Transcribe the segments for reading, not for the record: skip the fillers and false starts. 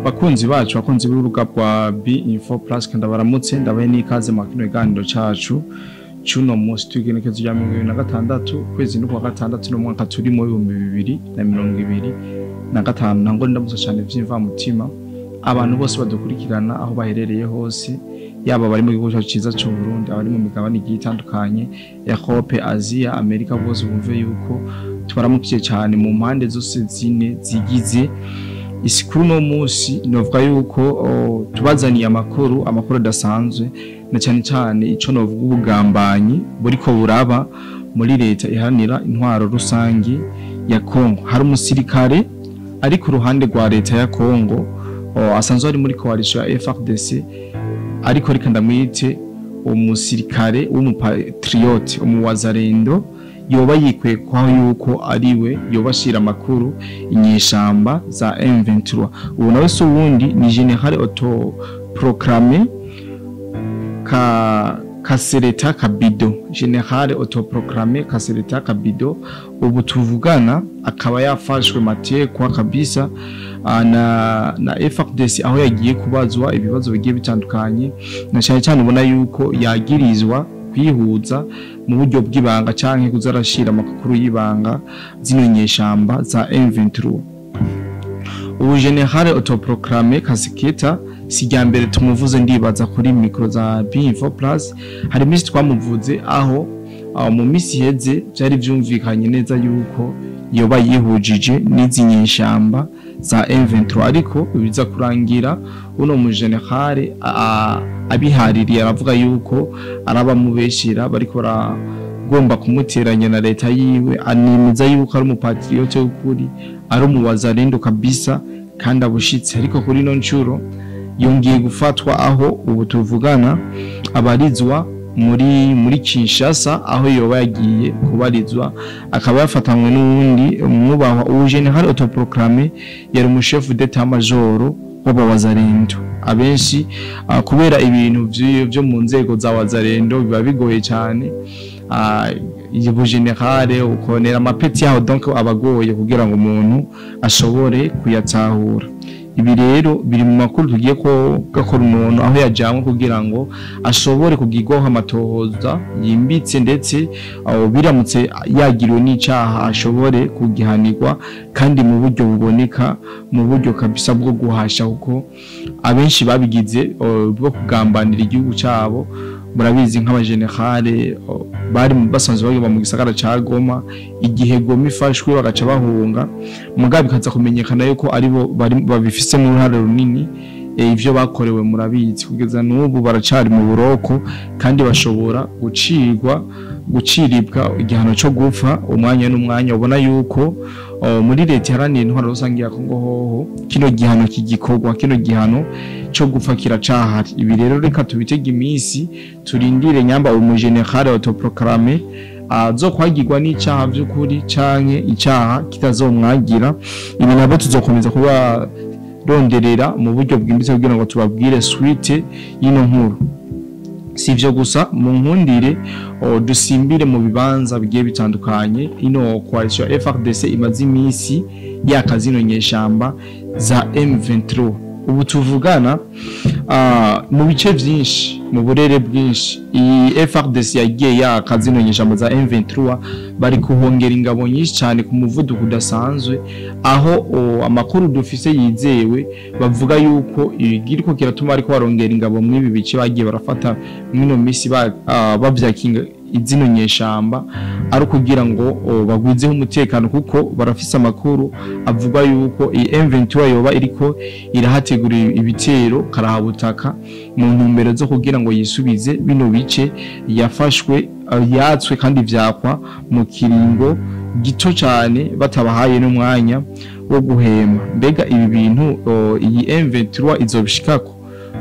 Bakunzi bacu, bakunzi b'urubuga rwa B Info Plus, kandi baramutse, ndabaye n'ikaze mu kino kiganiro cacu cuno munsi tw'igenekerezo rya 2026 kwezi n'ukwa gatandatu no mwaka turimo 2025. Ntango ndamutse cyane vy'imvamutima abantu bose badukurikirana aho baherereye hose, yaba bari mu gihugu cyacu ciza c'u Burundi, abari mu migabane igiye itandukanye, Europe, Asia, Amerika, bose bumve yuko tubaramukiye cyane mu mpande zose zine zigize isi. Kuri uno munsi novuga yuko tubazaniye amakuru adasanzwe, na cyane cyane ico novuga ubugambanyi buriko buraba muri leta iharanira intwaro rusangi ya Kongo. Hari umusirikare ari ku ruhande rwa leta ya Kongo, asanzwe ari muri coalition ya FARDC, ariko reka ndamwite umusirikare w'umupatriote, umuwazarendo, yoba yikwekwaho yuko ariwe yoba ashira amakuru inyeshamba za M23. Ubu nawe si uwundi, ni General autoproclamé ka Kasereta Kabido, General autoproclamé Kasereta Kabido. Ubu tuvugana akaba yafashwe matekwa kabisa na FARDC, aho yagiye kubazwa ibibazo bigiye bitandukanye, na cyane cyane ubona yuko yagirizwa kwihuza mu buryo bw'ibanga canke kuzarashira amakuru y'ibanga zino nyeshamba za M23. Ubu General autoproclamé Kasiketa si rya mbere tumuvuze, ndibaza kuri micro za B-Info Plus hari iminsi twamuvuze, aho mu minsi iheze byari vyumvikanye neza yuko yoba yihujije n'izi nyeshamba za M23, ariko biza kurangira uno mu general abihaririye, aravuga yuko arabamubeshira bariko baragomba kumuteranya na leta yiwe, animeza yuko ari umupatriote w'ukuri, ari umuwazalendo kabisa kandi abushitse. Ariko kuri ino ncuro yongeye gufatwa, aho ubu tuvugana abarizwa muri Kinshasa, aho yoba yagiye kubarizwa, akaba yafatanywe n'uwundi mwubahwa. Ubu general autoproclamé yari umushefu d'état major w'abawazalendo. Abenshi kubera ibintu vyo mu nzego za wazalendo biba bigoye cyane, ubu general ukonera amapeti yaho, donc abagoye kugira ngo umuntu ashobore kuyatahura. Ibi rero biri mu makuru tugiye ko gakora umuntu aho yajanywe kugira ngo ashobore kugirwaho amatohoza yimbitse, ndetse aho biramutse yagiriwe n'icaha ashobore kugihanirwa, kandi mu buryo buboneka, mu buryo kabisa bwo guhasha, kuko abenshi babigize bwo kugambanira igihugu cyabo. Murabizi nk'abajenerale bari basanzwe bageba mu gisagara ca Goma, igihe Goma ifashwe bagaca bahunga, mugabo bikaza kumenyekana yuko aribo babifisemo uruhare runini. Ivyo bakorewe murabizi, kugeza n'ubu baracari mu buroko kandi bashobora guciribwa igihano cyo gupfa umwanya n'umwanya. Ubona yuko muri leta iharanira intwaro rusange ya Kongo hoho kino gihano kigikorwa, kino gihano cyo gupfa kiracahari. Ibi rero reka tubitege iminsi, turindire nyamba umugeneral autoproclamé azokwagirwa n'icaha vy'ukuri canke icaha kitazomwagira. Ibi nabo tuzokomeza kuba ronderera mu buryo bwimbitse kugira ngo tubabwire suite y'ino nkuru. Si ivyo gusa, mu nkundire dusimbire mu bibanza bigiye bitandukanye ino coalition ya FARDC imaze iminsi yaka zino nyeshamba za M23. Ubu tuvugana mu bice vyinshi, mu burere bwinshi iyi FARDC yagiye yaka zino nyeshamba za M23, bari kuhongera ingabo nyinshi cyane ku muvuduko udasanzwe, aho amakuru dufise yizewe bavuga yuko igiriko kiratuma ariko barongera ingabo mw'ibi bice bagiye barafata mwino misi bavyakinga izino nyeshamba, ari kugira ngo bagwizeho umutekano, kuko barafise amakuru avuga yuko iyi M23 yoba iriko irahategura ibitero karahabutaka mu ntumbero zo kugira ngo yisubize bino bice yafashwe, yatswe kandi vyakwa mu kiringo gito cyane batabahaye n'umwanya wo guhema. Mbega ibi bintu iyi M23 izobishikako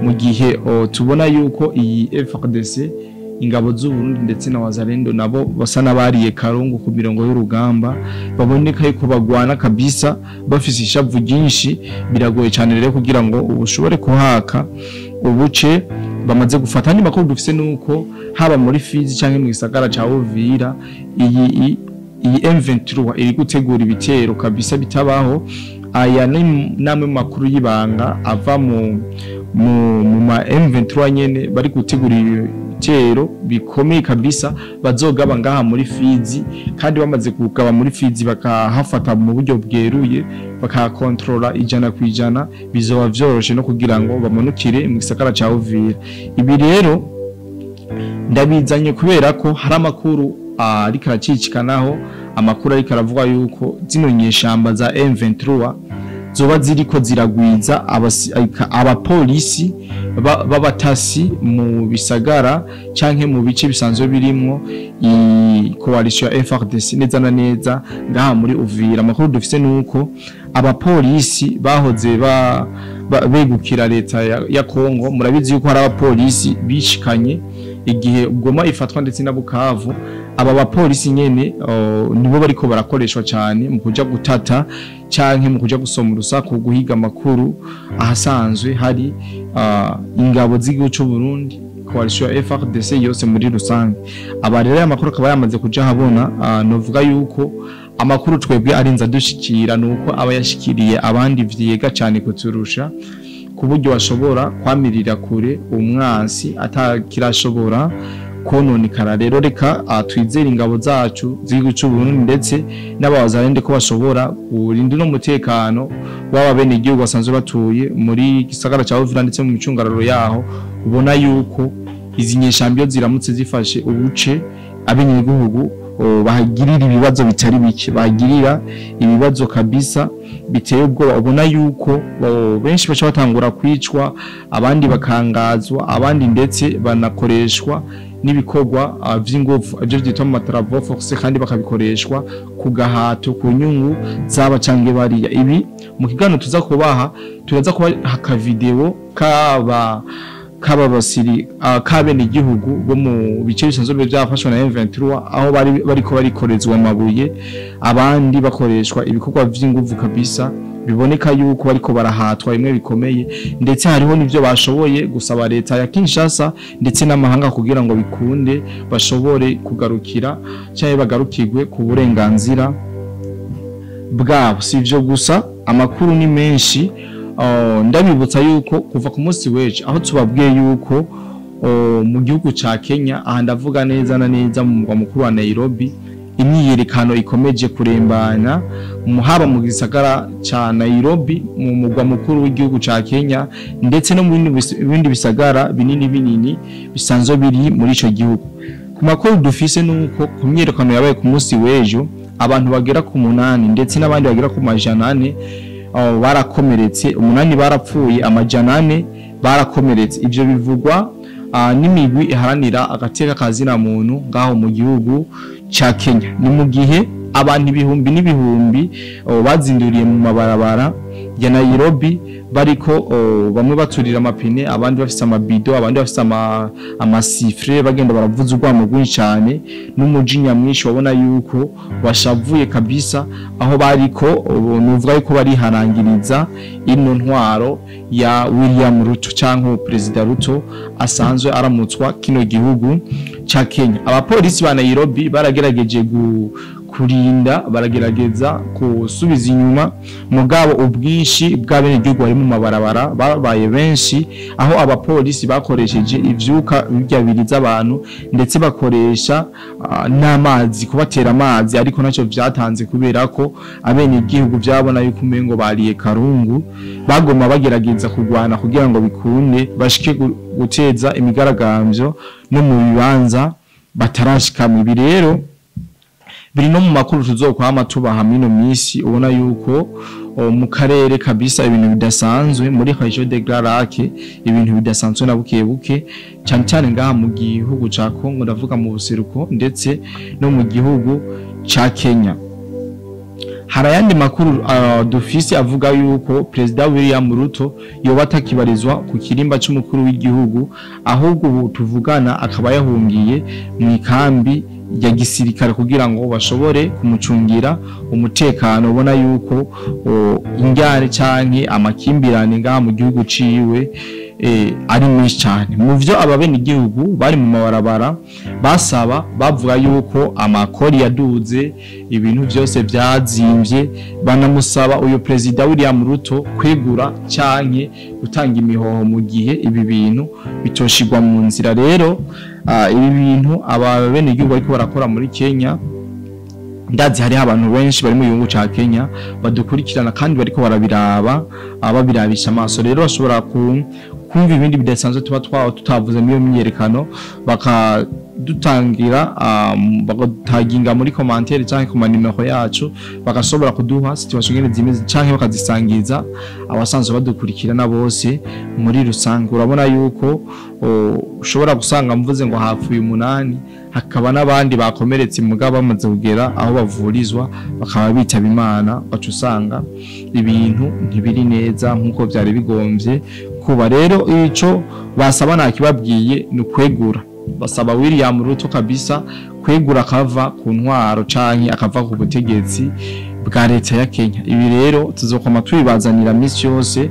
mu gihe tubona yuko iyi FARDC, ingabo z'u Burundi ndetse na Wazalendo nabo basa n'abariye karungu ku mirongo y'urugamba, baboneka yuko bagwana kabisa bafise ishavu ryinshi? Biragoye cyane rero kugira ngo ubushobore kuhaka ubuce bamaze gufata. Andi makuru dufise nuko haba muri Fizi canke mu gisagara ca Uvira, iyi M23 iri gutegura ibitero kabisa bitabaho. Aya ni namwe mu makuru y'ibanga ava mu ma M23 nyene bari gutegura ibitero bikomeye kabisa bazogaba ngaha muri Fizi, kandi bamaze kugaba muri Fizi bakahafata mu buryo bweruye, bakakontrola 100%, bizoba vyoroshe no kugira ngo bamanukire mu gisagara ca Uvira. Ibi rero ndabizanye kubera ko hari amakuru ariko aracicikanaho, amakuru ariko aravuga yuko zino nyeshamba za M23 zoba ziriko ziragwiza abapolisi b'abatasi mu bisagara canke mu bice bisanzwe birimwo i coalition ya FARDC neza na neza ngaha muri Uvira. Amakuru dufise nuko abapolisi bahoze begukira leta ya Kongo, murabizi yuko hari abapolisi bishikanye igihe Goma ifatwa ndetse na Bukavu. Aba bapolisi nyene nibo bariko barakoreshwa cyane mu kuja gutata canke mu kuja gusoma urusaku, guhiga amakuru ahasanzwe hari ingabo z'igihugu c'u Burundi, coalition ya FARDC yose muri rusange. Aba rero amakuru akaba yamaze kuja habona. Novuga yuko amakuru twebwe arinza dushikira nuko aba yashikiriye abandi vyega cyane kuturusha, ku buryo bashobora kwamirira kure umwansi atakirashobora kononekara. Rero reka twizere ingabo zacu z'igihugu c'u Burundi ndetse n'abawazarende ko bashobora kurinda no mutekano w'aba bene igihugu basanzwe batuye muri gisagara ca Uvira ndetse mu micungararo yaho. Ubona yuko izi nyeshamba ziramutse zifashe ubuce, abenegihugu bahagirira ibibazo bitari bike, bahagirira ibibazo kabisa biteye ubwoba. Ubona yuko benshi baca batangura kwicwa, abandi bakangazwa, abandi ndetse banakoreshwa n'ibikorwa vy'inguvu, ivyo vyitwa ama travaux forcés, kandi bakabikoreshwa ku gahato ku nyungu zaba canke bariya. Ibi mu kiganiro tuza kubaha, turaza kubaha aka video kaba basiri kabene igihugu bo mu bice bisanzwe byafashwe na M23, aho bari bariko barikorezwa amabuye, abandi bakoreshwa ibikorwa vy'inguvu kabisa, biboneka yuko bariko barahatwa bimwe bikomeye. Ndetse hariho n'ivyo bashoboye gusaba leta ya Kinshasa ndetse n'amahanga kugira ngo bikunde bashobore kugarukira cyangwa bagarukirwe ku burenganzira bwabo. Si ivyo gusa, amakuru ni menshi. Ndabibutsa yuko kuva ku munsi w'ejo aho tubabwiye yuko mu gihugu ca Kenya, aha ndavuga neza na neza mu murwa mukuru wa Nairobi, imyiyerekano ikomeje kurembana haba mu gisagara ca Nairobi mu murwa mukuru w'igihugu ca Kenya, ndetse no mu bindi bisagara binini binini bisanzwe biri muri ico gihugu. Ku makuru dufise nuko ku myiyerekano yabaye ku munsi w'ejo, abantu bagera ku 8 ndetse n'abandi bagera ku 400 barakomeretse, 8 barapfuye, 400 barakomeretse. Ivyo bivugwa n'imigwi iharanira agateka kazina muntu ngaho mu gihugu ca Kenya. Ni mu gihe abantu ibihumbi n'ibihumbi bazinduriye mu mabarabara ya Nairobi bariko bamwe baturira amapine, abandi bafise amabido, abandi bafise amasifre, bagenda baravuza urwamo rwinshi cyane n'umujinya mwinshi, wabona yuko bashavuye kabisa, aho bariko nuvuga yuko bariharangiriza ino ntwaro ya William Ruto canke President Ruto asanzwe aramutswa kino gihugu ca Kenya. Abapolisi ba Nairobi baragerageje kurinda, baragerageza kusubiza inyuma, mugabo ubwinshi bw'abenegihugu bari mu mabarabara babaye benshi, aho abapolisi bakoresheje ivyuka byabiriza abantu ndetse bakoresha n'amazi kubatera amazi, ariko nacyo vyatanze kubera ko abenegihugu byabona yuko umengo bariye karungu, bagoma bagerageza kugwana kugira ngo bikunde bashike guteza imigaragambyo no mu bibanza batarashika. Ibi rero biri no mu makuru tuzokwama tubaha mino misi. Ubona yuko mu karere kabisa ibintu bidasanzwe muri région de Grands Lacs, ibintu bidasanzwe na buke buke, cyane cyane ngaha mu gihugu ca Kongo, ndavuga mu buseruko ndetse no mu gihugu ca Kenya. Hari ayandi makuru dufise avuga yuko President William Ruto yoba atakibarizwa ku kirimba c'umukuru w'igihugu, ahubwo ubu tuvugana akaba yahungiye mu ikambi ya gisirikare kugira ngo bashobore kumucungira umutekano. Ubona yuko injyane canke amakimbirane ngaha mu gihugu ciwe ari menshi cyane. Mu vyo ababene igihugu bari mu mabarabara basaba, bavuga yuko amakori yaduze, ibintu byose byazimvye, banamusaba uyu Perezida William Ruto kwegura canke gutanga imihoho mu gihe ibi bintu bitoshirwa mu nzira. Rero ibi bintu ababene igihugu bariko barakora muri Kenya, ndazi hariho abantu benshi bari mu gihugu ca Kenya badukurikirana kandi bariko barabiraba, babirabisha amaso. Rero bashobora kumva ibindi bidasanzwe tuba tutavuze muri iyo myiyerekano, bakadutangira bagataginga muri commentaire canke ku manimero yacu, bagashobora kuduha situation ngene zimeze canke bakazisangiza abasanzwe badukurikirana bose muri rusange. Urabona yuko ushobora gusanga mvuze ngo hapfuye 8, hakaba n'abandi bakomeretse mugabo bamaze kugera aho bavurizwa bakaba bitaba Imana, baca usanga ibintu ntibiri neza nkuko byari bigombye kuba. Rero ico basaba nakibabwiye ni ukwegura, basaba William Ruto kabisa kwegura akava ku ntwaro canke akava ku butegetsi bwa leta ya Kenya. Ibi rero tuzokoma tubibazanira misi yose,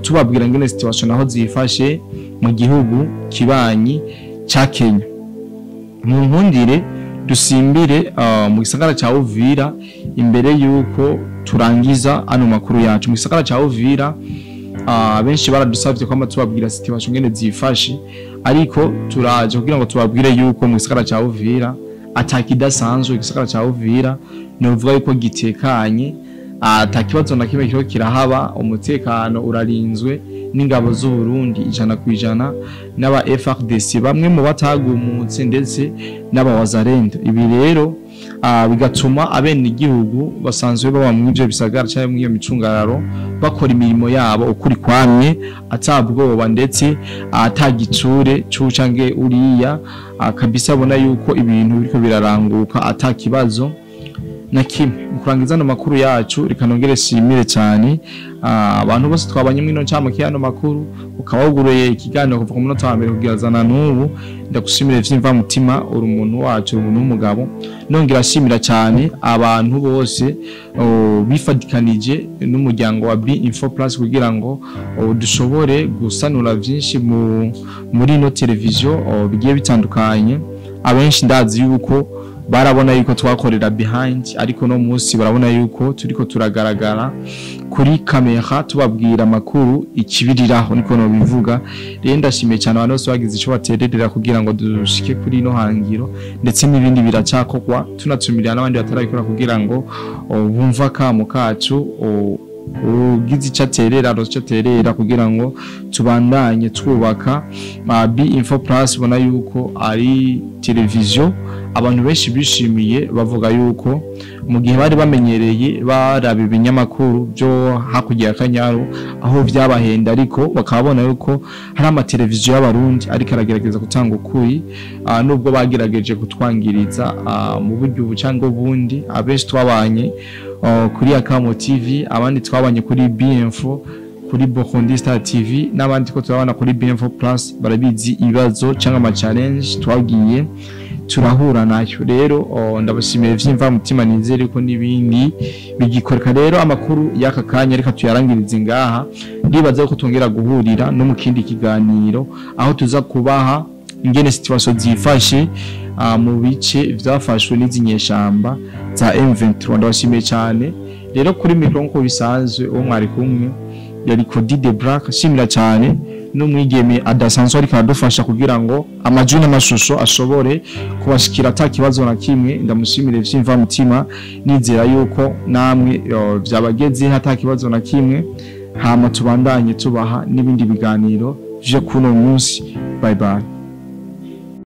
tubabwira ngene situation aho zifashe mu gihugu kibanyi ca Kenya. Mu nkundire dusimbire mu gisagara ca Uvira imbere yuko turangiza ano makuru yacu. Mu gisagara ca Uvira benshi baradusavye ko tubabwira situation ngene zifashe, ariko turaje kugira ngo tubabwire yuko mu gisagara ca Uvira atakidasanzwe. Igisagara ca Uvira novuga yuko gitekanye, atakibazo na kimwe kiriko kirahaba, umutekano urarinzwe n'ingabo z'u Burundi 100% n'aba FARDC bamwe mu batagumutse ndetse n'aba Wazalendo. Ibi rero bigatuma abene igihugu basanzwe baba mu ivyo bisagara cyangwa mu iyo micungararo bakora imirimo yabo ukuri kwamye atabwoba ndetse atagitsure cucange uriya kabisa, abona yuko ibintu biriko biraranguka atakibazo na kimwe. Mu kurangiza ano makuru yacu, reka nongere shimire cyane abantu bose twabanye mwino ncamake y'ano makuru, ukaba wuguruye ikiganiro kuva ku munota wa mbere kugeza na n'ubu. Ndagushimire vyimva mutima, uri umuntu wacu, uri umuntu w'umugabo. Nongera ashimira cyane abantu bose bifadikanije n'umuryango wa B Info Plus kugira ngo dushobore gusanura vyinshi muri ino televiziyo bigiye bitandukanye. Abenshi ndazi yuko barabona yuko twakorera behind, ariko no munsi barabona yuko turiko turagaragara kuri kamera tubabwira amakuru ikibiriraho, niko no bivuga. Rero ndashimiye cyane abantu bose bagize ico batererera kugira ngo dushike kuri ino hangiro, ndetse n'ibindi biracakogwa, tunatumirira n'abandi batarabikora kugira ngo bumva kamo kacu, ugize ico aterera icyo aterera kugira ngo tubandanye twubaka B Info Plus. Ubona yuko ari televiziyo abantu benshi bishimiye, bavuga yuko mu gihe bari bamenyereye baraba ibinyamakuru byo hakurya ya Kanyaru aho byabahenda, ariko bakabona yuko hari amateleviziyo y'abarundi ariko aragerageza gutanga ukuri, nubwo bagerageje kutwangiriza mu buryo ubu cyangwa ubundi. Abenshi twabanye kuri Akamo TV, abandi twabanye kuri B-Info, kuri Burundi Star TV, n'abandi ko turabana kuri B-Info Plus, barabizi ibibazo cyangwa ama challenge twagiye turahura nayo. Rero ndabashimiye vyimva mutima, nizere ko nibindi bigikoreka. Rero amakuru y'aka kanya reka tuyarangirize ngaha, ndibaza ko tongera guhurira no mu kindi kiganiro aho tuza kubaha ingene situation zifashe mu bice vyafashwe n'izinyeshamba za M23. Ndabashimiye cyane. Rero kuri mikro nko bisanzwe uwo mwari kumwe yari Cody de Black, ashimira cyane n'umwigeme adasanzwe ariko aradufasha kugira ngo amajwi n'amashusho ashobore kubashikira ata kibazo na kimwe. Ndamushimire vyimva mutima, nizera yuko namwe vyabageze ata kibazo na kimwe. Hama tubandanye tubaha n'ibindi biganiro vyo kuno munsi. Bye bye.